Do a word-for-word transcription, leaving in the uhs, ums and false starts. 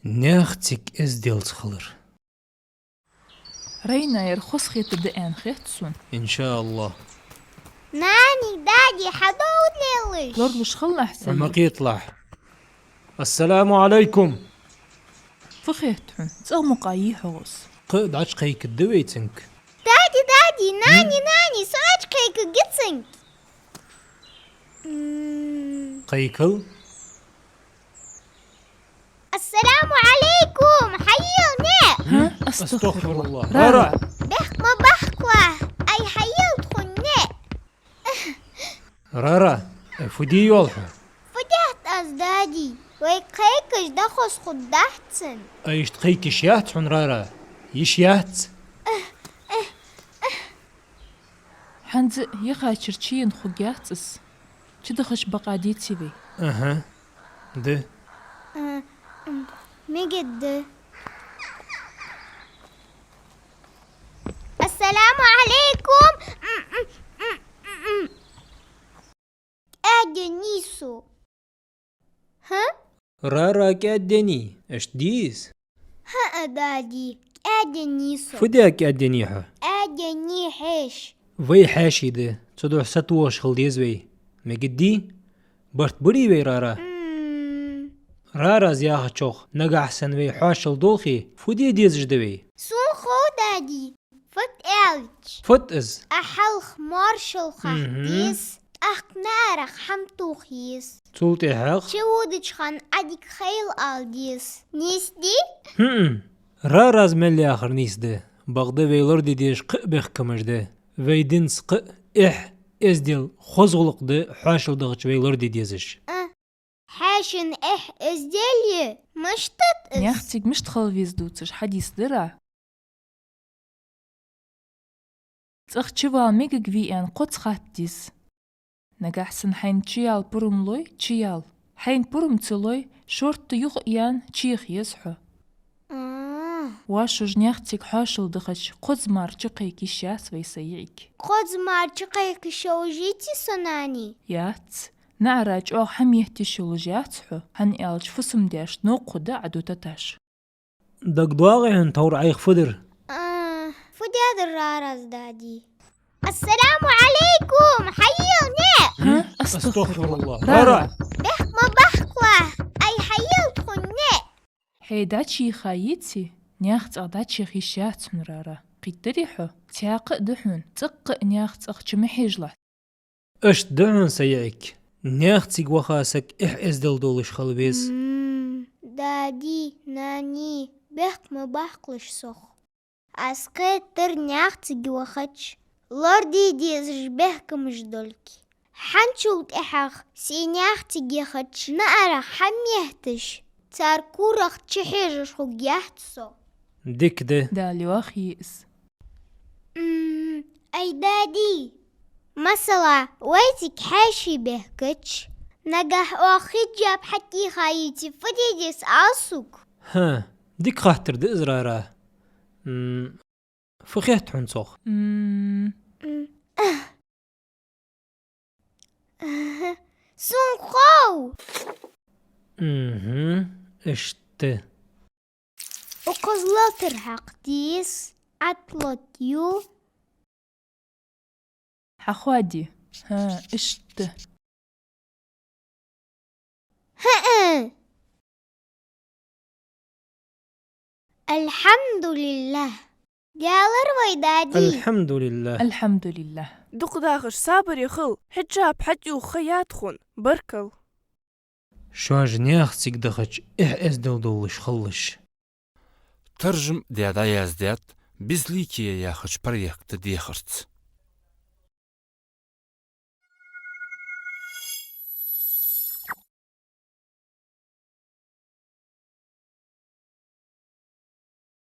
Наьха цига эзделца хилар. Райна, ер хоза хетаргда аьнна хет сона. Иншааллахӏ. Нани, дади, хьадовла лелаш. Лорлуш хилалахь, Саид. Ма кхеталахь. Ассаламу Ӏалайкум. Фу хет хьона? ЦӀагӀа мукъагӀа йий хьогӀ из? Кхы а дӀачукхайкаргда вай цунга. Дади, дади, нани, нани, со дӀачукхайкаргья цунга. М. Кхайкал. Ассаламу Ӏалайкум! Хьаела, наӀ! Хм? Астагфируллахӏ. Рара! Бехк ма баккхалахь! Ай, хьаела тхона, наӀ! Рара, ай, фу де йоалл хьо? Фу даьд аз, дади? Вай кхайкаш дӀахоза хургдаций? Ай, иштта кхайка йиш яц хьона, Рара? Йиш яц? ХӀанз а яхачар чуена хургьяц из. Чудахача бакъахьа деций вай? Аха. Да. А, м, мегаргда. Ассаламу Ӏалайкум! М, м, м, м, м. КӀаьденнай со. ХӀа? Рара, кӀаьденнай, иштта дий из? ХӀаа, дади, кӀаьденнай со. Фу де кӀаьденнай хьо? КӀаьденнай хьаьша. Вай хьаьший да, цудухьа сатохаш хила деза вай. Мегаргдий? Барт барий вай, Рара? М. Рарас яхачох, нагахь санна вай хьоашалгӀа долхе, фу де дезаш да вай? Сона хов, дади. Фуд аьлча, фуд из? Ӏа хьалха моаршал хахьа деза, тӀаккха наӀарах хӀама тоха еза. Цул тӀехьагӀа чуводача хана Ӏа дика хийла ала деза. Нийса дий? ХӀм-м. Рарас мел яхар нийса да. Бакъда вай лораде дезаш кхы а бехкамаш да. Вай динца кхы а эхь, эздел, хоза гӀулакх да хьоашалгӀа дахача вай лораде дезаш. А. Хьаьший эхь, эздел я, мишта да из? Наьха цига мишта хила веза дувцаш хьадис дара. ЦӀагӀа чувала мегаргвий аьнна кхозза хатта деза. Нагахь санна хьайна чуяла пурам лой, чуяла. Хьайна пурам ца лой, шортта юха а яьнна, чуяха еза хьо. А. Воашта наьха цига хьоашалгӀа дахача, кхозза мара чукхайка йиш яц вай, са йиӀиг. Кхозза мара чукхайка йиш йолаш йиций со, нани? Яц. НаӀара чӀоагӀа хӀама етта йиш йолаш яц хьо, хӀана аьлча фусам-даьшта новкъа хургда Ӏа дутаташ. ДагадоагӀий хьона тховра Ӏайха фу дар? А, фу даьдар Рарас, дади? Ассаламу Ӏалайкум! Хьаела, наӀ! ХӀа? Астагфируллахь. Рара! Бехк ма баккхалахь! Ай, хьаела тхона, наӀ! Хье дӀачуяха йиций, наьха цӀагӀа дӀачуяха йиш яц хьона, Рара. Кхийтарий хьо? Цхьаькха а да хьона, цӀаккха а наьха цӀагӀа чу ма хьежалахь. Иштта да хьона, са йиӀиг, наьха цига ваха саг эхь-эздел долаш хила веза. М, дади, нани, бехк ма баккхалаш сох. Аз кхетар наьха цига вахача лораде дезаш бехкамаш долга. ХӀанзчул тӀехьагӀа се наьха цига яхача наӀарах хӀама етташ, цар корах чухьежаш хургьяц со. Дика да. Дала йоахае из. М, ай, дади, масала, вай цига хьаьший бехкача, нагахь оаха хиджаб хьатӀаийха йиций, фу де деза, ала сога? ХӀа, дика хаттар да из, Рара. М, фу хет хьона цох? М. М. Сона хов! Мгм, иштта. Укхаза лалтар хьакха деза, Ӏа тӀалоаттаю. Хьахоаде. ХӀа, иштта. ХӀаа. Алхьамдулиллахь. Даьлара вай, дади. Алхьамдулиллахь. Алхьамдулиллахь. Дукха дахаш сабаре хила, хьиджаб хьатӀаювха ха яц хьона. Баркал. Шоаш наьха цига дахача эхь-эздел долаш хилалаш. Таржам даь дӀаяздаьд «Безликие» яхача проекта дехарца.